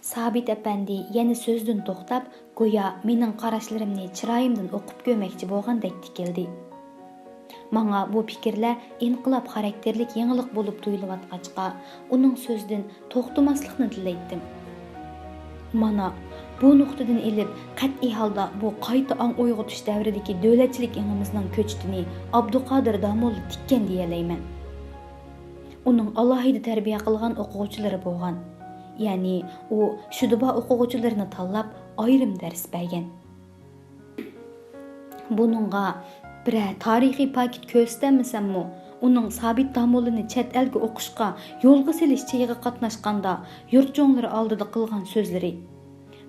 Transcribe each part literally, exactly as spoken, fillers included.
سابىت ئەپەندى يەنە سۆزىدىن توختاپ، گويا مېنىڭ قاراشلىرىمنى چىرايىمدىن ئوقۇپ كۆرمەكچى بولغاندەك تىكىلدى. ماڭا بۇ پىكىرلەر ئىنقىلاب خاراكتېرلىك يېڭىلىق بولۇپ تۇيۇلۇۋاتقاچقا، ئۇنىڭ سۆزىدىن توختىماسلىقنى تىلەيتتىم. مانا، بۇ نۇقتىدىن ئېلىپ قەتئىي ھالدا بۇ قايتا ئاڭ ئويغىتىش دەۋرىدىكى دۆلەتچىلىك ئېڭىمىزنىڭ كۆچىتىنى ئابدۇقادىر داموللا تىككەن دېيەلەيمەن. ئۇنىڭ ئالاھىدە تەربىيە قىلغان ئوقۇغۇچىلىرى بولغان. يەنى، ئۇ شۇدىبا ئوقۇغۇچىلىرىنى تاللاپ، ئايرىم دەرس بەرگەن. بۇنىڭغا بىرەر تارىخىي پاكىت كۆرسىتەلمىسەممۇ، ئۇنىڭ سابىت داموللىنى چەت ئەلگە ئوقۇشقا يولغا سېلىش چېيىغا قاتناشقاندا يۇرت چوڭلىرى ئالدىدا قىلغان سۆزلىرى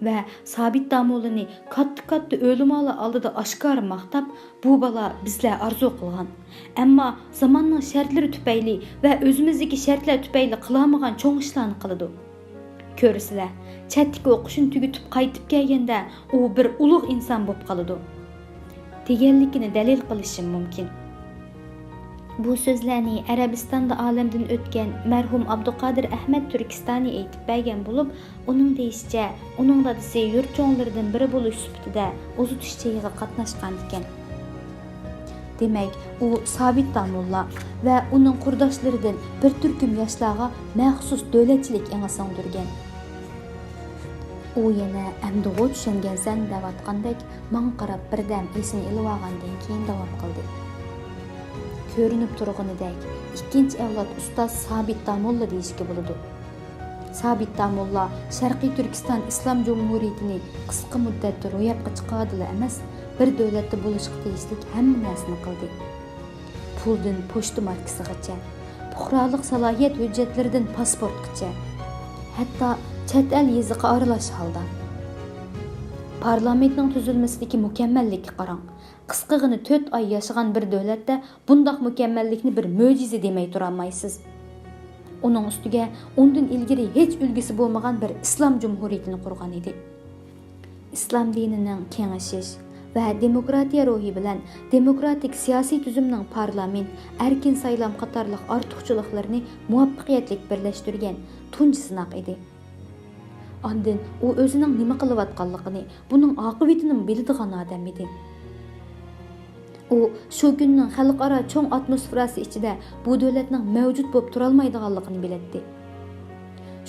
ۋە سابىت داموللىنى كاتتا-كاتتا ئۆلىمالار ئالدىدا ئاشكارا ماختاپ، بۇ بالا بىزلەر ئارزۇ قىلغان، ئەمما زاماننىڭ شەرتلىرى تۈپەيلى ۋە ئۆزىمىزدىكى شەرتلەر تۈپەيلى قىلالمىغان چوڭ ئىشلارنى قىلىدۇ. كۆرىسىلەر، چەتتىكى ئوقۇشىنى تۈگىتىپ قايتىپ كەلگەندە، ئۇ بىر ئۇلۇغ ئىنسان بولۇپ قالىدۇ، دېگەنلىكىنى دەلىل قىلىشىم مۇمكىن. بۇ سۆزلەرنى ئەرەبىستاندا ئالەمدىن ئۆتكەن مەرھۇم ئابدۇقادىر ئەھمەد تۈركىستانى ئېيتىپ بەرگەن بولۇپ، ئۇنىڭ دېيىشىچە، ئۇنىڭ دادىسى يۇرت چوڭلىرىدىن بىرى بولۇش سۈپىتىدە ئۇزىتىش چېيىغا قاتناشقانىكەن. دېمەك، ئۇ سابىت داموللا ۋە ئۇنىڭ قۇرداشلىرىدىن بىر تۈركۈم ياشلارغا مەخسۇس دۆلەتچىلىك ئېڭى سىڭدۈرگەن. ئۇ يەنە «ئەمدىغۇ چۈشەنگەنسەن» دەۋاتقاندەك ماڭا قاراپ بىردەم ئېسىنى ئېلىۋالغاندىن كېيىن داۋام قىلدى. كۆرۈنۈپ تۇرغىنىدەك، ئىككىنچى ئەۋلاد ئۇستاز سابىت داموللا دېيىشكە بولىدۇ. سابىت داموللا شەرقىي تۈركىستان ئىسلام جۇمھۇرىيىتىنى قىسقا مۇددەتتە روياپقا چىقاردىلا ئەمەس، بىر دۆلەتتە بولۇشقا تېگىشلىك ھەممە نەرسىنى قىلدى. پۇلدىن پوچتا ماركىسىغىچە، پۇقرالىق سالاھىيەت ھۆججەتلىرىدىن پاسپورتقىچە، ھەتتا چەت ئەل يېزىقى ئارىلاش ھالدا. پارلامېنتنىڭ تۈزۈلمىسىدىكى مۇكەممەللىككە قاراڭ. قىسقىغىنە تۆت ئاي ياشىغان بىر دۆلەتتە بۇنداق مۇكەممەللىكنى بىر مۆجىزە دېمەي تۇرالمايسىز. ئۇنىڭ ئۈستىگە ئۇندىن ئىلگىرى ھېچ ئۈلگىسى بولمىغان بىر ئىسلام جۇمھۇرىيىتىنى قۇرغان ئىدى. ئىسلام دىنىنىڭ كېڭىشىش ۋە دېموكراتىيە روھى بىلەن دېموكراتىك سىياسىي تۈزۈمنىڭ پارلامېنت، ئەركىن سايلام قاتارلىق ئارتۇقچىلىقلىرىنى مۇۋەپپەقىيەتلىك بىرلەشتۈرگەن تۇنجى سىناق ئىدى. ئاندىن ئۇ ئۆزىنىڭ نېمە قىلىۋاتقانلىقىنى، بۇنىڭ ئاقىۋىتىنىمۇ بىلىدىغان ئادەم ئىدى. ئۇ شۇ كۈننىڭ خەلقئارا چوڭ ئاتموسفېراسى ئىچىدە بۇ دۆلەتنىڭ مەۋجۇت بولۇپ تۇرالمايدىغانلىقىنى بىلەتتى.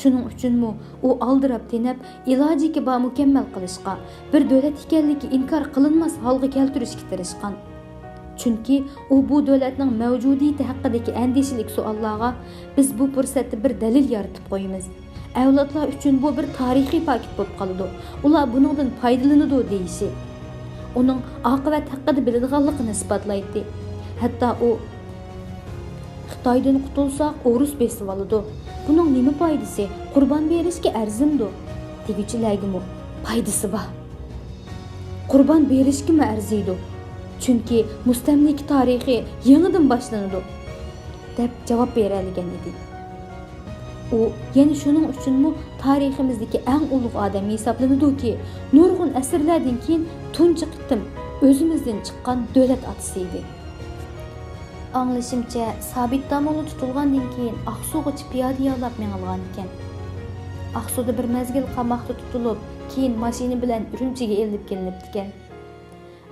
شۇنىڭ ئۈچۈنمۇ ئۇ ئالدىراپ تېنەپ، ئىلاجىكى بار مۇكەممەل قىلىشقا، بىر دۆلەت ئىكەنلىكى ئىنكار قىلىنماس ھالغا كەلتۈرۈشكە تىرىشقان. چۈنكى ئۇ بۇ دۆلەتنىڭ مەۋجۇدىيىتى ھەققىدىكى ئەندىشىلىك سوئاللارغا، بىز بۇ پۇرسەتتە بىر دەلىل يارىتىپ قويىمىز. ئەۋلادلار ئۈچۈن بۇ بىر تارىخىي پاكىت بولۇپ قالىدۇ. ئۇلار بۇنىڭدىن پايدىلىنىدۇ دېيىشى ئۇنىڭ ئاقىۋەت ھەققىدە بىلىدىغانلىقىنى ئىسپاتلايتتى. ھەتتا ئۇ، «خىتايدىن قۇتۇلساق، ئورۇس بېسىۋالىدۇ. بۇنىڭ نېمە پايدىسى؟ قۇربان بېرىشكە ئەرزىمدۇ؟» دېگۈچىلەرگىمۇ پايدىسى بار. «قۇربان بېرىشكىمۇ ئەرزىيدۇ. چۈنكى مۇستەملىكە تارىخى يېڭىدىن باشلىنىدۇ» دەپ جاۋاب بېرەلىگەن ئىدى. ئۇ يەنە شۇنىڭ ئۈچۈنمۇ تارىخىمىزدىكى ئەڭ ئۇلۇغ ئادەم ھېسابلىنىدۇكى، نۇرغۇن ئەسىرلەردىن كېيىن تۇنجى قېتىم ئۆزىمىزدىن چىققان دۆلەت ئاتىسى ئىدى. ئاڭلىشىمچە، سابىت داموللا تۇتۇلغاندىن كېيىن ئاقسۇغىچە پىيادە يالاپ مېڭىلغانىكەن. ئاقسۇدا بىر مەزگىل قاماقتا تۇتۇلۇپ، كېيىن ماشىنا بىلەن ئۈرۈمچىگە ئېلىپ كېلىنىپتىكەن.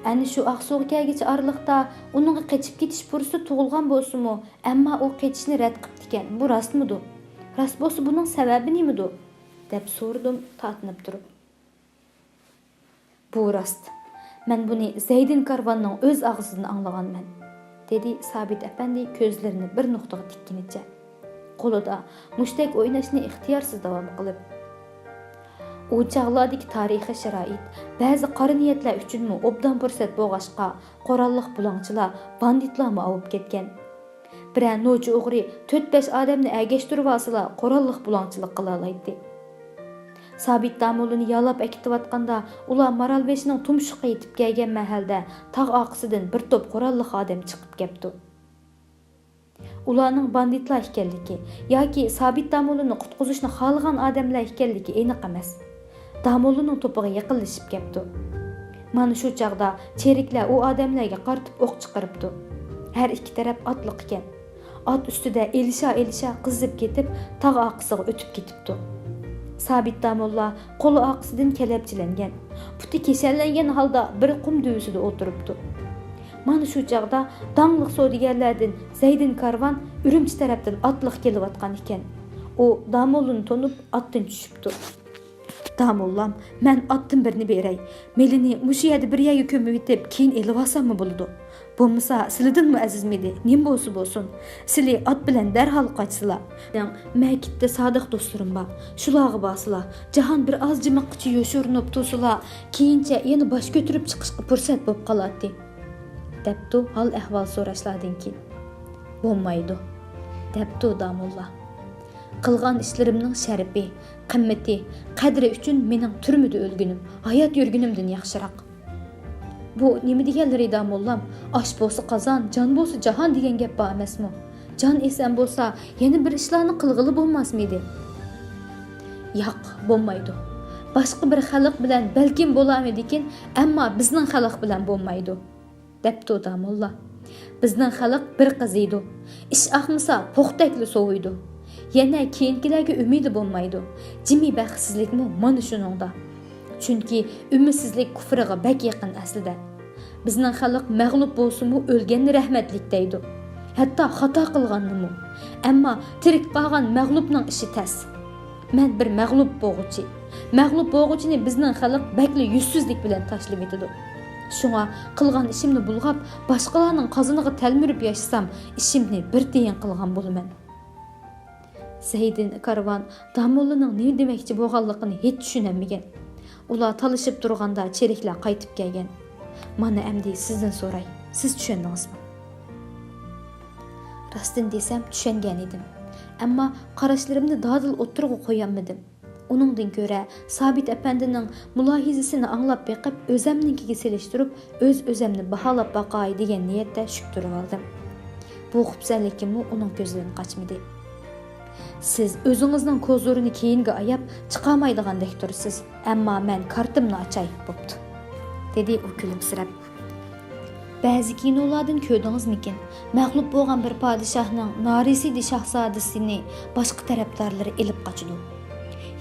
ئەنە شۇ ئاقسۇغا كەلگۈچە ئارىلىقتا ئۇنىڭغا قېچىپ كېتىش پۇرسىتى تۇغۇلغان بولسىمۇ، ئەمما ئۇ قېچىشنى رەت قىپتىكەن. بۇ راستمىدۇ؟ راست بولسا، بۇنىڭ سەۋەبى نېمىدۇ؟ دەپ سورىدىم تارتىنىپ تۇرۇپ. بۇ راست. مەن بۇنى زەيدىن كارۋاننىڭ ئۆز ئاغزىدىن ئاڭلىغانمەن، دېدى سابىت ئەپەندى كۆزلىرىنى بىر نۇقتىغا تىككىنىچە، قولىدا مۇشتەك ئويناشنى ئىختىيارسىز داۋام قىلىپ. ئۇ چاغلاردىكى تارىخىي شارائىت بەزى قارا نىيەتلەر ئۈچۈنمۇ ئوبدان پۇرسەت بولغاچقا، قوراللىق بۇلاڭچىلار، باندىتلارمۇ ئاۋۇپ كەتكەن. بىرەر نوچى ئوغرى تۆت-بەش ئادەمنى ئەگەشتۈرۈۋالسىلا، قوراللىق بۇلاڭچىلىق قىلالايتتى. سابىت داموللىنى يالاپ ئەكېتىۋاتقاندا، ئۇلار مارالبېشىنىڭ تۇمشۇقىغا يېتىپ كەلگەن مەھەلدە، تاغ ئارقىسىدىن بىر توپ قوراللىق ئادەم چىقىپ كەپتۇ. ئۇلارنىڭ باندىتلار ئىكەنلىكى ياكى سابىت داموللىنى قۇتقۇزۇشنى خالىغان ئادەملەر ئىكەنلىكى ئېنىق ئەمەس. داموللىنىڭ توپىغا يېقىنلىشىپ كەپتۇ. مانا شۇ چاغدا چېرىكلەر ئۇ ئادەملەرگە قارىتىپ ئوق چىقىرىپتۇ. ھەر ئىككى تەرەپ ئاتلىق ئىكەن. ئات ئۈستىدە ئېلىشا-ئېلىشا قىزىپ كېتىپ، تاغ ئارقىسىغا ئۆتۈپ كېتىپتۇ. سابىت داموللا قولى ئارقىسىدىن كەلەپچىلەنگەن، پۇتى كېسەللەنگەن ھالدا بىر قۇم دۆۋىسىدە ئولتۇرۇپتۇ. مانا شۇ چاغدا داڭلىق سودىگەرلەردىن زەيدىن كارۋان ئۈرۈمچى تەرەپتىن ئاتلىق كېلىۋاتقان ئىكەن. ئۇ داموللىنى تونۇپ، ئاتتىن چۈشۈپتۇ. داموللام، مەن ئاتتىن بىرنى بېرەي. مېلىنى مۇشۇ يەردە بىر يەرگە كۆمۈۋېتىپ، كېيىن ئېلىۋالساممۇ بولىدۇ. بولمىسا، سىلىدىنمۇ ئەزىزمىدى، نېمە بولسا بولسۇن. سىلى ئات بىلەن دەرھال قاچسىلا. مېنىڭ مەكىتتە سادىق دوستلىرىم بار. شۇلارغا بارسىلا، جاھان بىر ئاز جىمىققىچە يوشۇرۇنۇپ تۇرسىلا، كېيىنچە يەنە باش كۆتۈرۈپ چىقىشقا پۇرسەت بولۇپ قالاتتى، دەپتۇ ھال-ئەھۋال سوراشلاردىن كېيىن. بولمايدۇ، دەپتۇ داموللا. قىلغان ئىشلىرىمنىڭ شەرىپى، قىممىتى، قەدرى ئۈچۈن مېنىڭ تۈرمىدە ئۆلگىنىم، ھايات يۈرگىنىمدىن ياخشىراق. بۇ نېمە دېگەنلىرى داموللام؟ ئاش بولسا قازان، جان بولسا جاھان دېگەن گەپ بار ئەمەسمۇ؟ جان ئېسەن بولسا، يەنە بىر ئىشلارنى قىلغىلى بولماسمىدى؟ ياق، بولمايدۇ. باشقا بىر خەلق بىلەن بەلكىم بولارمىدىكىن، ئەمما بىزنىڭ خەلق بىلەن بولمايدۇ، دەپتۇ داموللا. بىزنىڭ خەلق بىر قىزىيدۇ. ئىش ئاقمىسا، پوختەكلا سوۋۇيدۇ. يەنە كېيىنكىلەرگە ئۈمىدى بولمايدۇ. جىمى بەختسىزلىكمۇ مانا شۇنىڭدا. چۈنكى ئۈمىدسىزلىك كۇفرىغا بەك يېقىن ئەسلىدە. بىزنىڭ خەلق مەغلۇپ بولسىمۇ ئۆلگەننى رەھمەتلىك دەيدۇ. ھەتتا خاتا قىلغاننىمۇ. ئەمما تىرىك قالغان مەغلۇپنىڭ ئىشى تەس. مەن بىر مەغلۇپ بولغۇچى. مەغلۇپ بولغۇچىنى بىزنىڭ خەلق بەكلا يۈزسىزلىك بىلەن تاشلىۋېتىدۇ. شۇڭا قىلغان ئىشىمنى بۇلغاپ، باشقىلارنىڭ قازىنىغا تەلمۈرۈپ ياشىسام، ئىشىمنى بىر تىيىن قىلغان بولىمەن. زەيدىن كارۋان داموللىنىڭ نېمە دېمەكچى بولغانلىقىنى ھېچ چۈشىنەلمىگەن. ئۇلار تالىشىپ تۇرغاندا چېرىكلەر قايتىپ كەلگەن. مانا ئەمدى سىزدىن سوراي، سىز چۈشەندىڭىزمۇ؟ راستىنى دېسەم، چۈشەنگەن ئىدىم. ئەمما قاراشلىرىمنى دادىل ئوتتۇرىغا قويالمىدىم. ئۇنىڭدىن كۆرە، سابىت ئەپەندىنىڭ مۇلاھىزىسىنى ئاڭلاپ بېقىپ، ئۆزەمنىڭكىگە سېلىشتۇرۇپ، ئۆز-ئۆزەمنى باھالاپ باقاي دېگەن نىيەتتە شۈك تۇرۇۋالدىم. بۇ خۇپسەنلىكىممۇ ئۇنىڭ كۆزىدىن قاچمىدى. سىز ئۆزىڭىزنىڭ كوزۇرىنى كېيىنگە ئاياپ، چىقالمايدىغاندەك تۇرىسىز. ئەمما مەن كارتىمنى ئاچاي، بوپتۇ، دېدى ئۇ كۈلۈمسىرەپ. بەزى كىنولاردىن كۆردىڭىزمىكىن؟ مەغلۇپ بولغان بىر پادىشاھنىڭ نارەسىدە شاھزادىسىنى باشقا تەرەپدارلىرى ئېلىپ قاچىدۇ.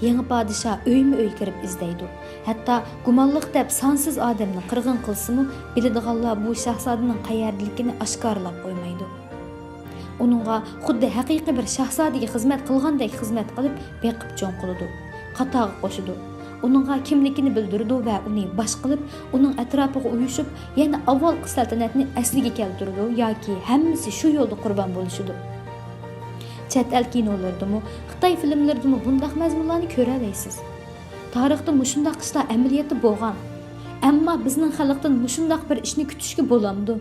يېڭى پادىشاھ ئۆيمۇ ئۆي كىرىپ ئىزدەيدۇ. ھەتتا گۇمانلىق دەپ سانسىز ئادەمنى قىرغىن قىلسىمۇ، بىلىدىغانلار بۇ شاھزادىنىڭ قەيەردىلىكىنى ئاشكارىلاپ قويمايدۇ. ئۇنىڭغا خۇددى ھەقىقىي بىر شاھزادىگە خىزمەت قىلغاندەك خىزمەت قىلىپ، بېقىپ چوڭ قىلىدۇ، قاتارغا قوشىدۇ. ئۇنىڭغا كىملىكىنى بىلدۈرىدۇ ۋە ئۇنى باش قىلىپ، ئۇنىڭ ئەتراپىغا ئۇيۇشۇپ، يەنە ئاۋۋالقى سەلتەنەتنى ئەسلىگە كەلتۈرىدۇ ياكى ھەممىسى شۇ يولدا قۇربان بولۇشىدۇ. چەت ئەل كىنولىرىدىمۇ، خىتاي فىلىملىرىدىمۇ بۇنداق مەزمۇنلارنى كۆرەلەيسىز. تارىختا مۇشۇنداق ئىشلار ئەمەلىيەتتە بولغان. ئەمما بىزنىڭ خەلقتىن مۇشۇنداق بىر ئىشنى كۈتۈشكە بولامدۇ؟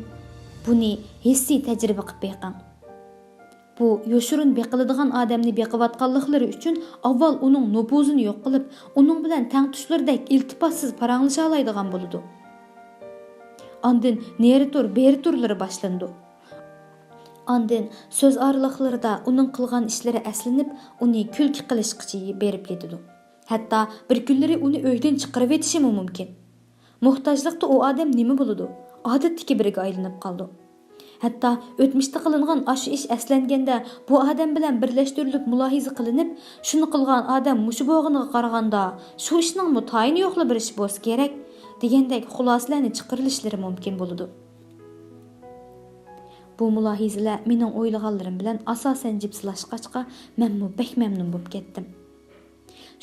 بۇنى ھېسسىي تەجرىبە قىلىپ بېقىڭ. بۇ يوشۇرۇن بېقىلىدىغان ئادەمنى بېقىۋاتقانلىقلىرى ئۈچۈن ئاۋۋال ئۇنىڭ نوپۇزىنى يوق قىلىپ، ئۇنىڭ بىلەن تەڭتۇشلىرىدەك ئىلتىپاتسىز پاراڭلىشالايدىغان بولىدۇ. ئاندىن نېرى تۇر، بېرى تۇرلىرى باشلىنىدۇ. ئاندىن سۆز ئارىلىقلىرىدا ئۇنىڭ قىلغان ئىشلىرى ئەسلىنىپ، ئۇنى كۈلكە قىلىشقىچە بېرىپ يېتىدۇ. ھەتتا بىر كۈنلىرى ئۇنى ئۆيدىن چىقىرىۋېتىشىمۇ مۇمكىن. موھتاجلىقتا ئۇ ئادەم نېمە بولىدۇ؟ ئادەتتىكى بىرىگە ئايلىنىپ قالىدۇ. ھەتتا ئۆتمۈشتە قىلىنغان ئاشۇ ئىش ئەسلەنگەندە، بۇ ئادەم بىلەن بىرلەشتۈرۈلۈپ مۇلاھىزە قىلىنىپ، شۇنى قىلغان ئادەم مۇشۇ بولغىنىغا قارىغاندا، شۇ ئىشنىڭمۇ تايىنى يوقلا بىر ئىش بولسا كېرەك، دېگەندەك خۇلاسىلەرنى چىقىرىلىشلىرى مۇمكىن بولىدۇ. بۇ مۇلاھىزىلەر مېنىڭ ئويلىغانلىرىم بىلەن ئاساسەن جىپسىلاشقاچقا، مەنمۇ بەك مەمنۇن بولۇپ كەتتىم.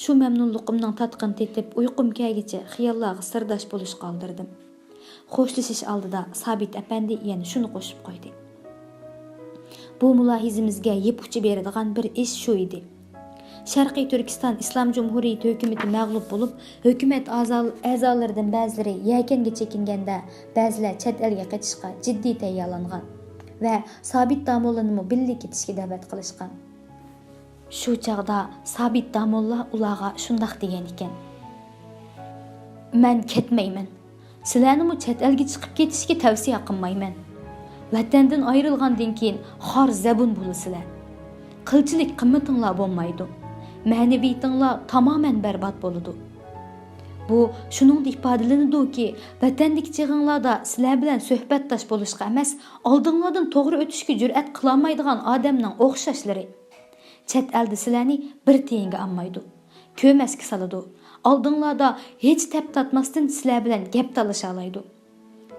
شۇ مەمنۇنلۇقۇمنىڭ تاتقىنى تېتىپ، ئۇيقۇم كەلگىچە خىياللارغا سىرداش بولۇشقا ئالدىردىم. خوشلىشىش ئالدىدا سابىت ئەپەندى يەنە شۇنى قوشۇپ قويدى. بۇ مۇلاھىزىمىزگە يىپ ئۇچى بېرىدىغان بىر ئىش شۇ ئىدى. شەرقىي تۈركىستان ئىسلام جۇمھۇرىيىتى ھۆكۈمىتى مەغلۇپ بولۇپ، ھۆكۈمەت ئازا-، ئەزالىرىدىن بەزىلىرى يەكەنگە چېكىنگەندە، بەزىلەر چەت ئەلگە قېچىشقا جىددىي تەييارلانغان ۋە سابىت داموللىنىمۇ بىللە كېتىشكە دەۋەت قىلىشقان. شۇ چاغدا سابىت داموللا ئۇلارغا شۇنداق دېگەن ئىكەن: مەن كەتمەيمەن. سىلەرنىمۇ چەت ئەلگە چىقىپ كېتىشكە تەۋسىيە قىلمايمەن. ۋەتەندىن ئايرىلغاندىن كېيىن خار زەبۇن بولىسىلەر. قىلچىلىك قىممىتىڭلار بولمايدۇ. مەنىۋىيىتىڭلار تامامەن بەربات بولىدۇ. بۇ شۇنىڭدا ئىپادىلىنىدۇكى، ۋەتەندىكى چېغىڭلاردا سىلەر بىلەن سۆھبەتداش بولۇشقا ئەمەس، ئالدىڭلاردىن توغرا ئۆتۈشكە جۈرئەت قىلالمايدىغان ئادەمنىڭ ئوخشاشلىرى. چەت ئەلدە سىلەرنى بىر تىيىنگە ئالمايدۇ. كۆمەچكە سالىدۇ. ئالدىڭلاردا ھېچ تەپ تارتماستىن سىلەر بىلەن گەپ تالىشالايدۇ.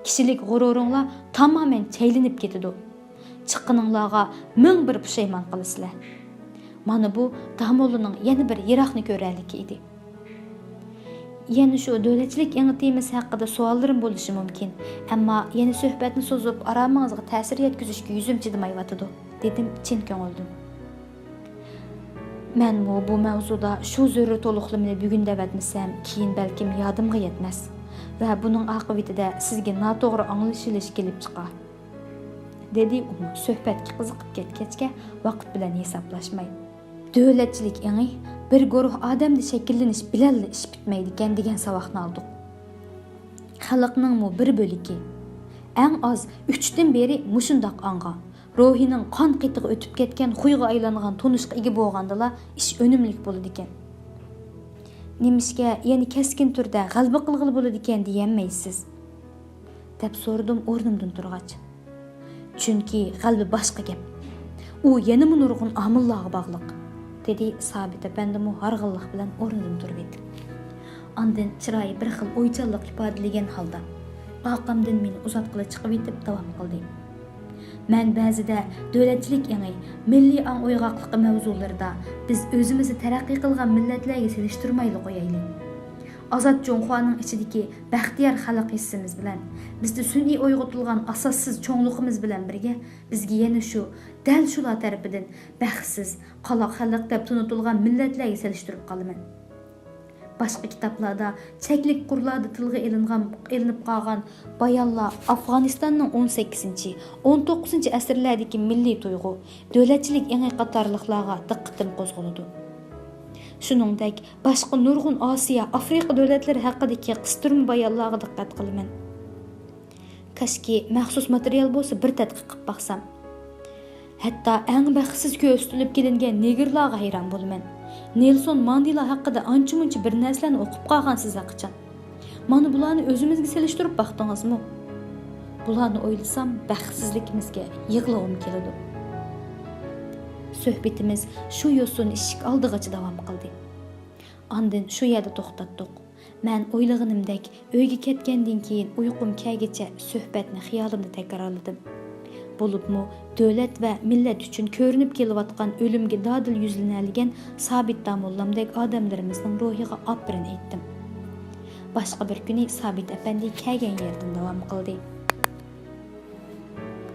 كىشىلىك غۇرۇرۇڭلار تامامەن چەيلىنىپ كېتىدۇ. چىققىنىڭلارغا مىڭ بىر پۇشايمان قىلىسىلەر. مانا بۇ داموللىنىڭ يەنە بىر يىراقنى كۆرەرلىكى ئىدى. يەنە شۇ دۆلەتچىلىك ئېڭى تېمىسى ھەققىدە سوئاللىرىم بولۇشى مۇمكىن، ئەمما يەنە سۆھبەتنى سوزۇپ، ئارامىڭىزغا تەسىر يەتكۈزۈشكە يۈزۈم چىدىمايۋاتىدۇ، دېدىم چىن كۆڭۈلدىن. مەنمۇ بۇ مەۋزۇدا شۇ زۆرۈر تولۇقلىمىنى بۈگۈن دەۋەتمىسەم، كېيىن بەلكىم يادىمغا يەتمەس ۋە بۇنىڭ ئاقىۋىتىدە سىزگە ناتوغرا ئاڭلىشىلىش كېلىپ چىقار، دېدى ئۇمۇ سۆھبەتكە قىزىقىپ كەتكەچكە ۋاقىت بىلەن ھېسابلاشماي. دۆلەتچىلىك ئېڭى بىر گۇرۇھ ئادەمدە شەكىللىنىش بىلەنلا ئىش پۈتمەيدىكەن دېگەن ساۋاقنى ئالدۇق. خەلقنىڭمۇ بىر بۆلىكى، ئەڭ ئاز ئۈچتىن بىرى مۇشۇنداق ئاڭغا، روھىنىڭ قان قېتىغا ئۆتۈپ كەتكەن خۇيغا ئايلانغان تونۇشقا ئىگە بولغاندىلا ئىش ئۈنۈملۈك بولىدىكەن. نېمىشقا يەنە كەسكىن تۈردە غەلىبە قىلغىلى بولىدىكەن دېيەلمەيسىز؟ دەپ سورىدىم ئورنۇمدىن تۇرغاچ. چۈنكى غەلىبە باشقا گەپ. ئۇ يەنىمۇ نۇرغۇن ئامىللارغا باغلىق، دېدى سابىت ئەپەندىمۇ ھارغىنلىق بىلەن ئورنىدىن تۇرۇۋېتىپ. ئاندىن چىرايى بىر خىل ئويچانلىق ئىپادىلىگەن ھالدا، ئارقامدىن مېنى ئۇزاتقىلى چىقىۋېتىپ داۋام قىلدى. مەن بەزىدە دۆلەتچىلىك ئېڭى، مىللىي ئاڭ ئويغاقلىقى مەۋزۇلىرىدا بىز ئۆزىمىزنى تەرەققىي قىلغان مىللەتلەرگە سېلىشتۇرمايلا قويايلى. ئازاد جۇڭخۇانىڭ ئىچىدىكى بەختىيار خەلق ھېسسىمىز بىلەن، بىزدە سۈنئىي ئويغىتىلغان ئاساسسىز چوڭلۇقىمىز بىلەن بىرگە، بىزگە يەنە شۇ، دەل شۇلار تەرىپىدىن بەختسىز، قالاق خەلق دەپ تونۇتۇلغان مىللەتلەرگە سېلىشتۇرۇپ قالىمەن. باشقا كىتابلاردا، چەكلىك قۇرلاردا تىلغا ئېلىنغان، ئېلىنىپ قالغان بايانلار ئافغانىستاننىڭ ئون سەككىزىنچى، ئون توققۇزىنچى ئەسىرلەردىكى مىللىي تۇيغۇ، دۆلەتچىلىك ئېڭى قاتارلىقلارغا دىققىتىم قوزغىلىدۇ. شۇنىڭدەك، باشقا نۇرغۇن ئاسىيا، ئافرىقا دۆلەتلىرى ھەققىدىكى قىستۇرما بايانلارغا دىققەت قىلىمەن. كاشكى، مەخسۇس ماتېرىيال بولسا، بىر تەتقىق قىلىپ باقسام. ھەتتا ئەڭ بەختسىز كۆرسىتىلىپ كېلىنگەن نېگىرلارغا ھەيران بولىمەن. نېلسون ماندېلا ھەققىدە ئانچە-مۇنچە بىر نەرسىلەرنى ئوقۇپ قالغانسىز ھەقىچان. مانا بۇلارنى ئۆزىمىزگە سېلىشتۇرۇپ باقتىڭىزمۇ؟ بۇلارنى ئويلىسام، بەختسىزلىكىمىزگە يىغلىغۇم كېلىدۇ. سۆھبىتىمىز شۇ يوسۇن ئىشىك ئالدىغىچە داۋام قىلدى. ئاندىن شۇ يەردە توختاتتۇق. مەن ئويلىغىنىمدەك، ئۆيگە كەتكەندىن كېيىن ئۇيقۇم كەلگىچە سۆھبەتنى خىيالىمدا تەكرارلىدىم. بولۇپمۇ دۆلەت ۋە مىللەت ئۈچۈن كۆرۈنۈپ كېلىۋاتقان ئۆلۈمگە دادىل يۈزلىنەلىگەن سابىت داموللامدەك ئادەملىرىمىزنىڭ روھىغا ئاپىرىن ئېيتتىم. باشقا بىر كۈنى سابىت ئەپەندى كەلگەن يېرىدىن داۋام قىلدى.